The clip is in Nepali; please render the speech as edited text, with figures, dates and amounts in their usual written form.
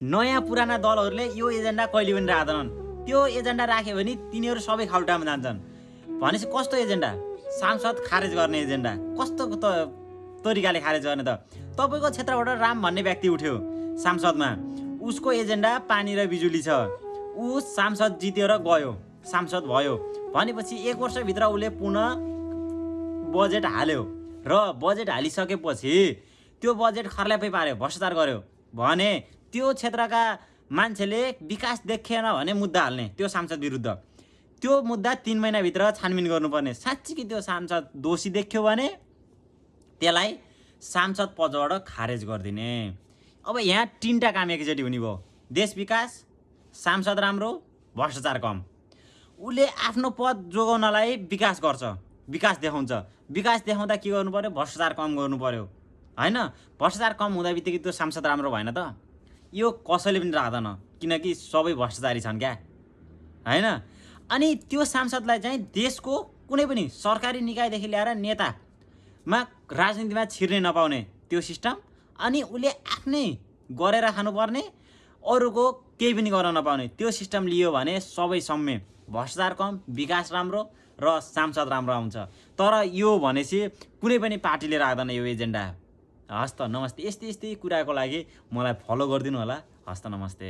नयाँ पुराना दलहरूले यो एजेन्डा कहिले पनि राख्दैनन्। त्यो एजेन्डा राख्यो भने तिनीहरू सबै खाल्टामा जान्छन्। भनेपछि कस्तो एजेन्डा? सांसद खारेज गर्ने एजेन्डा। कस्तो तरिकाले खारेज गर्ने त? तपाईँको क्षेत्रबाट राम भन्ने व्यक्ति उठ्यो सांसदमा, उसको एजेन्डा पानी र बिजुली छ, ऊ सांसद जितेर गयो, सांसद भयो भनेपछि 1 वर्षभित्र उसले पुनः बजेट हाल्यो र बजेट हालिसकेपछि त्यो बजेट खर्ल्यापै पार्यो, भ्रष्टाचार गर्यो भने त्यो क्षेत्रका मान्छेले विकास देखेन भने मुद्दा हाल्ने त्यो सांसद विरुद्ध। त्यो मुद्दा 3 महिनाभित्र छानबिन गर्नुपर्ने। साँच्चीकै त्यो सांसद दोषी देख्यो भने त्यसलाई सांसद पदबाट खारेज गरिदिने। अब यहाँ 3टा काम एकैचोटि हुने भयो, देश विकास, सांसद राम्रो, भ्रष्टाचार कम। उसले आफ्नो पद जोगाउनलाई विकास गर्छ, विकास देखाउँछ। विकास देखाउँदा के गर्नु पर्यो? भ्रष्टाचार कम गर्नु पर्यो हैन? भ्रष्टाचार कम हुँदा बित्तिकै त्यो सांसद राम्रो भएन त? यो कसैले पनि राख्दैन, किनकि सबै भ्रष्टाचारी छन् क्या हैन? अनि त्यो सांसदलाई चाहिँ देशको कुनै पनि सरकारी निकायदेखि ल्याएर नेतामा राजनीतिमा छिर्ने नपाउने त्यो सिस्टम, अनि उसले आफ्नै गरेर खानुपर्ने, अरूको केही पनि गर्न नपाउने त्यो सिस्टम लियो भने सबै सम्मे, भ्रष्टाचार कम, विकास राम्रो र सांसद राम्रो आउँछ। तर यो भनेपछि कुनै पनि पार्टीले राख्दैन यो एजेन्डा। हस् त, नमस्ते। यस्तै कुराको लागि मलाई फलो गरिदिनु होला। हस् त, नमस्ते।